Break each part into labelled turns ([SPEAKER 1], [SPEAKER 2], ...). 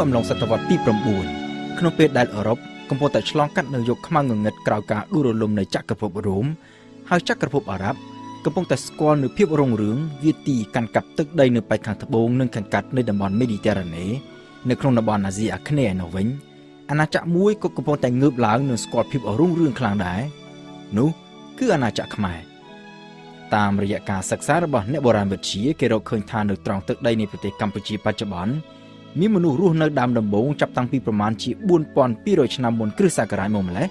[SPEAKER 1] ក្នុងអំឡុងសតវត្សទី9ក្នុងពេលដែលអឺរ៉ុបកំពុងតែឆ្លងកាត់នៅយុគខ្មៅងងឹតក្រោយការដួលរលំនៃចក្រភពរ៉ូមហើយចក្រភពអារ៉ាប់កំពុងតែស្គាល់នូវភាពរុងរឿងវាទីកាន់កាប់ទឹកដីនៅប៉ែកខាងត្បូងនិងខាងកាត់នៃតំបន់មេឌីទែរ៉ាណេនៅក្នុងតំបន់អាស៊ីអាគ្នេយ៍ឯណោះវិញអាណាចក្រមួយក៏កំពុងតែងើបឡើងនិងស្គាល់ភាពរុងរឿងខ្លាំងដែរនោះគឺអាណាចក្រខ្មែរតាមរយៈការសិក្សារបស់អ្នកបុរាណវិទ្យាគេរកឃើញថានៅត្រង់ទឹកដីនៃប្រទេសកម្ពុជាបច្ចុប្បន្នមានមនុស្សរស់នៅដើមដំបូងចាប់តាំងពីប្រមាណជា4200ឆ្នាំមុនគ្រិស្តសករាជមកម្ល៉េះ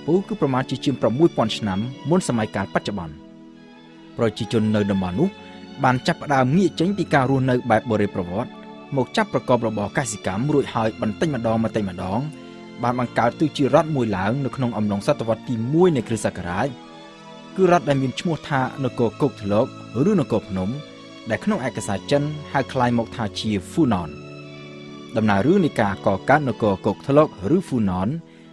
[SPEAKER 1] ពោលគឺប្រមាណជាជាង6000ឆ្នាំមុនសម័យកាលបច្ចុប្បន្នប្រជាជននៅតំបន់នោះបានចាប់ផ្ដើមងាកចេញពីការរស់នៅបែបបុរេប្រវត្តិមកចាប់ប្រកបរបរកសិកម្មរួចហើយបន្តិចម្ដងបន្តិចម្ដងបានបង្កើតទៅជារដ្ឋមួយឡើងនៅក្នុងអំឡុងសតវត្សទី1នៃគ្រិស្តសករាជគឺរដ្ឋដែលមានឈ្មោះថានគរគោកធ្លកឬនគរភ្នំដែលក្នុងឯកសារចិនហៅក្លាយមកថាជាហ្វូណនដំណើររឿងនៃការកកើតនគរគោកធ្លកឬហ្វូណន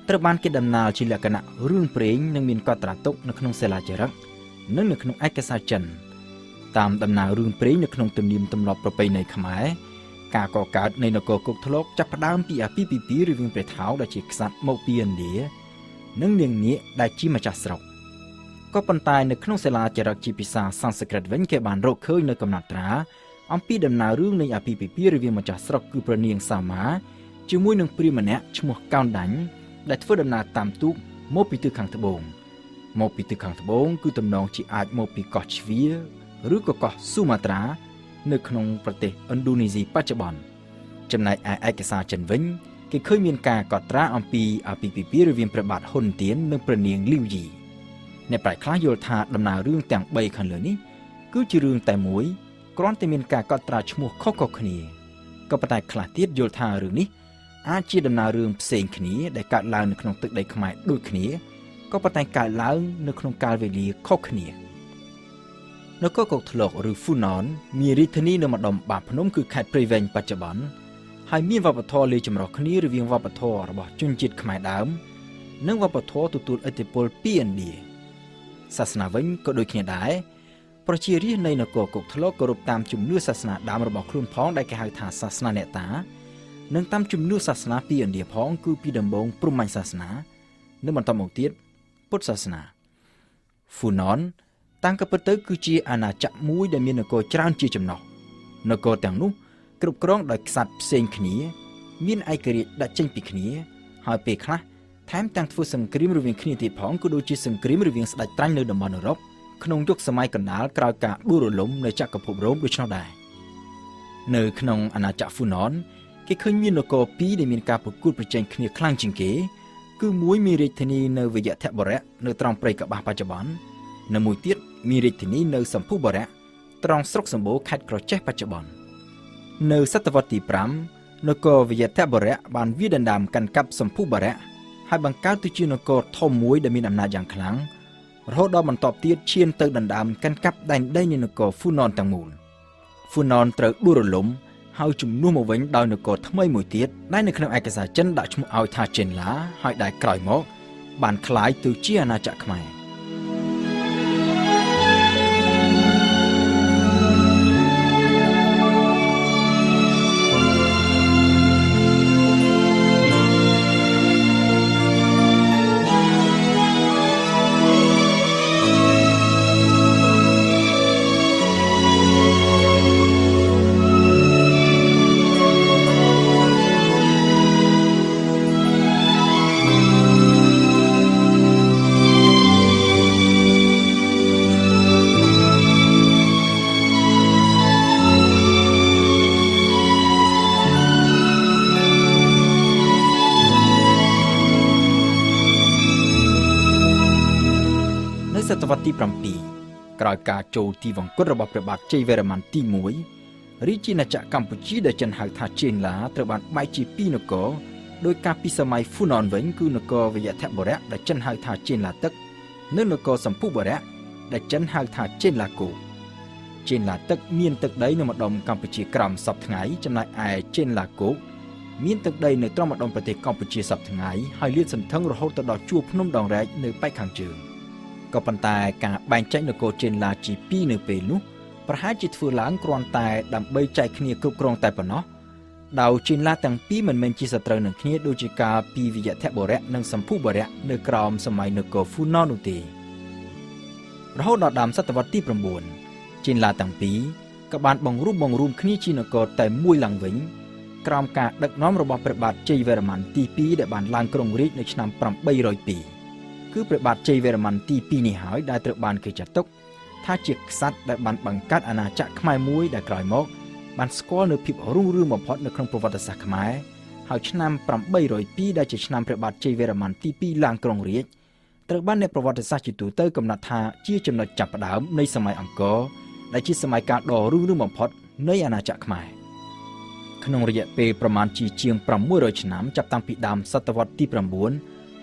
[SPEAKER 1] ត្រូវបានគេដំណាលជាលក្ខណៈរឿងព្រេងនិងមានកត់ត្រាទុកនៅក្នុងសិលាចារឹកនិងនៅក្នុងឯកសារចិនតាមដំណើររឿងព្រេងនៅក្នុងទំនៀមទម្លាប់ប្រពៃណីខ្មែរការកកើតនៃនគរគោកធ្លកចាប់ផ្ដើមពីអាពាហ៍ពិពាហ៍រវាងព្រះថោងដែលជាក្សត្រមកពីឥណ្ឌានិងនាងនាគដែលជាម្ចាស់ស្រុកក៏ប៉ុន្តែនៅក្នុងសិលាចារឹកជាភាសាសំស្ក្រឹតវិញគេបានរកឃើញនៅកំណត់ត្រាអំពីដំណើររឿងនៃអាពាហ៍ពិពាហ៍រវាងម្ចាស់ស្រុកគឺព្រះនាងសាមាជាមួយនឹងព្រាហ្មណ៍ម្នាក់ឈ្មោះកោនដាញ់ដែលធ្វើដំណើរតាមទូកមកពីទិសខាងត្បូងមកពីទិសខាងត្បូងគឺទំនងជាអាចមកពីកោះជ្វាឬក៏កោះស៊ូម៉ាត្រានៅក្នុងប្រទេសឥណ្ឌូនេស៊ីបច្ចុប្បន្នចំណែកឯឯកសារចិនវិញគេឃើញមានការកត់ត្រាអំពីអាពាហ៍ពិពាហ៍រវាងព្រះបាទហ៊ុនទៀននិងព្រះនាងលីវយីអ្នកប្រាជ្ញខ្លះយល់ថាដំណើររឿងទាំង3ខាងលើនេះគឺជារឿងតែមួយគ្រាន់តែមានការកត់ត្រាឈ្មោះខុសៗគ្នាក៏ប៉ុន្តែខ្លះទៀតយល់ថារឿងនេះអាចជាដំណើររឿងផ្សេងគ្នាដែលកើតឡើងនៅក្នុងទឹកដីខ្មែរដូចគ្នាក៏ប៉ុន្តែកើតឡើងនៅក្នុងកាលវេលាខុសគ្នានគរគោកធ្លកឬហ្វូណនមានរាជធានីនៅម្ដុំបាភ្នំគឺខេត្តព្រៃវែងបច្ចុប្បន្នហើយមានវប្បធម៌លាយចម្រុះគ្នារវាងវប្បធម៌របស់ជនជាតិខ្មែរដើមនិងវប្បធម៌ទទួលឥទ្ធិពលពីឥណ្ឌាសាសនាវិញក៏ដូចគ្នាដែរប្រជារាស្ត្រនៃនគរគោកធ្លកគោរពតាមជំនឿសាសនាដើមរបស់ខ្លួនផងដែលគេហៅថាសាសនាអ្នកតានិងតាមជំនឿសាសនាពីឥណ្ឌាផងគឺពីដំបូងព្រហ្មញ្ញសាសនានិងបន្តមកទៀតពុទ្ធសាសនាហ្វូណនតាំងក៏ពិតទៅគឺជាអាណាចក្រមួយដែលមាននគរច្រើនជាចំណោះនគរទាំងនោះគ្រប់គ្រងដោយក្សត្រផ្សេងគ្នាមានឯករាជ្យដាច់ចេញពីគ្នាហើយពេលខ្លះថែមទាំងធ្វើសង្គ្រាមរវាងគ្នាទៀតផងគឺដូចជាសង្គ្រាមរវាងស្ដេចត្រាញ់នៅតំបន់អឺរ៉ុបក្នុងយុគសម័យកណ្ដាលក្រោយការដួលរលំនៃចក្រភពរ៉ូមដូច្នោះដែរនៅក្នុងអាណាចក្រហ្វូណនគេឃើញមាននគរពីរដែលមានការប្រកួតប្រជែងគ្នាខ្លាំងជាងគេគឺមួយមានរាជធានីនៅវយធបុរៈនៅត្រង់ព្រៃកប្បាសបច្ចុប្បន្ននិងមួយទៀតមានរាជធានីនៅសម្ភុបុរៈត្រង់ស្រុកសម្បូរខេត្តក្រចេះបច្ចុប្បន្ននៅសតវត្សទី5នគរវយធបុរៈបានវាយដណ្ដើមកាន់កាប់សម្ភុបុរៈហើយបង្កើតទៅជានគរធំមួយដែលមានអំណាចយ៉ាងខ្លាំងរហូតដល់បន្ទាប់ទៀតឈានទៅដណ្ដើមកាន់កាប់ដែនដីនៃនគរហ្វូណនទាំងមូលហ្វូណនត្រូវដួលរលំហើយជំនួសមកវិញដោយនគរថ្មីមួយទៀតដែលនៅក្នុងឯកសារចិនដាក់ឈ្មោះឲ្យថាចេនឡាហើយដែលក្រោយមកបានក្លាយទៅជាអាណាចក្រខ្មែរនៅសតវត្សទី7ក្រោយការចូលទីវង្គតរបស់ព្រះបាទជ័យវរ្ម័នទី1រាជាណាចក្រកម្ពុជាដែលចិនហៅថាចេនឡាត្រូវបានបែកជាពីរនគរដោយការពីសម័យហ្វូណនវិញគឺនគរវយធបុរៈដែលចិនហៅថាចេនឡាទឹកនិងនគរសម្ភុបុរៈដែលចិនហៅថាចេនឡាគោចេនឡាទឹកមានទឹកដីនៅម្ដុំកម្ពុជាក្រោមសព្វថ្ងៃចំណែកឯចេនឡាគោមានទឹកដីនៅត្រង់ម្ដុំប្រទេសកម្ពុជាសព្វថ្ងៃហើយលាតសន្ធឹងរហូតទៅដល់ជួរភ្នំដងរែកនៅប៉ែកខាងជើងក៏ប៉ុន្តែការបែងចែកនគរចេនឡាជាពីរនៅពេលនោះប្រហែលជាធ្វើឡើងគ្រាន់តែដើម្បីចែកគ្នាគ្រប់គ្រងតែប៉ុណ្ណោះ ដោយចេនឡាទាំងពីរមិនមែនជាសត្រូវនឹងគ្នាដូចជាកាលពីវិយធបុរៈនិងសម្ភុបុរៈនៅក្រោមសម័យនគរហ្វូណននោះទេរហូតដល់ដើមសតវត្សទី9ចេនឡាទាំងពីរក៏បានបង្រួបបង្រួមគ្នាជានគរតែមួយឡើងវិញក្រោមការដឹកនាំរបស់ព្រះបាទជ័យវរ្ម័នទី2ដែលបានឡើងគ្រងរាជ្យនៅឆ្នាំ802គឺព្រះបាទជ័យវរ្ម័នទី2នេះហើយដែលត្រូវបានគេចាត់ទុកថាជាក្សត្រដែលបានបង្កើតអាណាចក្រខ្មែរមួយដែលក្រោយមកបានស្គាល់នូវភាពរុងរឿងបំផុតនៅក្នុងប្រវត្តិសាស្ត្រខ្មែរហើយឆ្នាំ802ដែលជាឆ្នាំព្រះបាទជ័យវរ្ម័នទី2ឡើងគ្រងរាជ្យត្រូវបានអ្នកប្រវត្តិសាស្ត្រជាទូទៅកំណត់ថាជាចំណុចចាប់ផ្ដើមនៃសម័យអង្គរដែលជាសម័យកាលដ៏រុងរឿងបំផុតនៃអាណាចក្រខ្មែរក្នុងរយៈពេលប្រមាណជាជាង600ឆ្នាំចាប់តាំងពីដើមសតវត្សទី9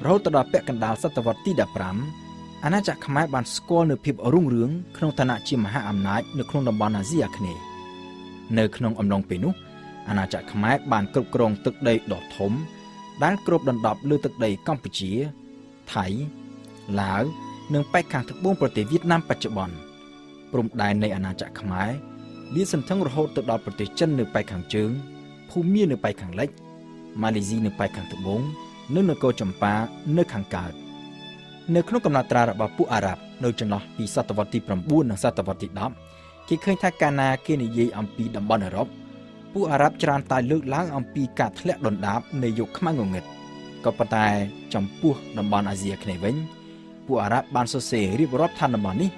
[SPEAKER 1] រហូតដល់ពាក់កណ្ដាលសតវត្សទី15អាណាចក្រខ្មែរបានស្គាល់នូវភាពរុងរឿងក្នុងឋានៈជាមហាអំណាចនៅក្នុងតំបន់អាស៊ីអាគ្នេយ៍នៅក្នុងអំឡុងពេលនោះអាណាចក្រខ្មែរបានគ្រប់គ្រងទឹកដីដ៏ធំដែលគ្របដណ្ដប់លើទឹកដីកម្ពុជាថៃឡាវនិងប៉ែកខាងត្បូងប្រទេសវៀតណាមបច្ចុប្បន្នព្រំដែននៃអាណាចក្រខ្មែរលាតសន្ធឹងរហូតទៅដល់ប្រទេសចិននៅប៉ែកខាងជើងភូមានៅប៉ែកខាងលិចម៉ាឡេស៊ីនៅប៉ែកខាងត្បូងនិងនគរចម្ប៉ានៅខាងកើតនៅក្នុងកំណត់ត្រារបស់ពួកអារ៉ាប់នៅចន្លោះពីសតវត្សទី9និងសតវត្សទី10គេឃើញថាកាលណាគេនិយាយអំពីតំបន់អឺរ៉ុបពួកអារ៉ាប់ច្រើនតែលើកឡើងអំពីការធ្លាក់ដុនដាបនៃយុគខ្មៅងងឹតក៏ប៉ុន្តែចំពោះតំបន់អាស៊ីអាគ្នេយ៍វិញពួកអារ៉ាប់បានសរសេររៀបរាប់ថាតំបន់នេះ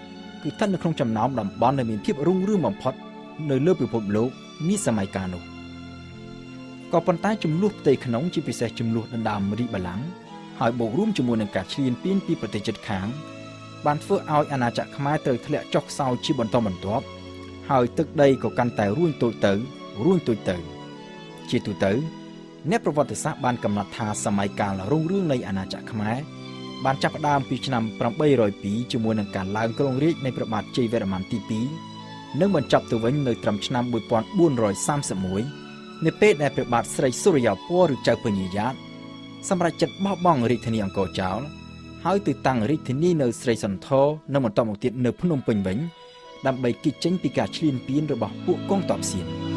[SPEAKER 1] គឺស្ថិតនៅក្នុងចំណោមតំបន់ដែលមានភាពរុងរឿងបំផុតនៅលើពិភពលោកនាសម័យកាលនោះក៏ប៉ុន្តែចំនួនផ្ទៃក្នុងជាពិសេសចំនួនដណ្ដើមរាជបល្ល័ង្កហើយបូករួមជាមួយនឹងការឈ្លានពានពីប្រទេសជិតខាងបានធ្វើឲ្យអាណាចក្រខ្មែរត្រូវធ្លាក់ចុះខ្សោយជាបន្តបន្ទាប់ហើយទឹកដីក៏កាន់តែរួញតូចទៅរួញតូចទៅជាទូទៅអ្នកប្រវត្តិសាស្ត្របានកំណត់ថាសម័យកាលរុងរឿងនៃអាណាចក្រខ្មែរបានចាប់ផ្ដើមពីឆ្នាំ802ជាមួយនឹងការឡើងគ្រងរាជ្យនៃព្រះបាទជ័យវរ្ម័នទី2និងបញ្ចប់ទៅវិញនៅត្រឹមឆ្នាំ1431នៅពេលដែលព្រះបាទស្រីសុរិយោពណ៌ឬចៅពញាយ៉ាតសម្រេចចិត្តបោះបង់រាជធានីអង្គរចោលហើយទៅតាំងរាជធានីនៅស្រីសន្ធរនិងបន្តមកទៀតនៅភ្នំពេញវិញដើម្បីគេចចេញពីការឈ្លានពានរបស់ពួកកងទ័ពសៀម។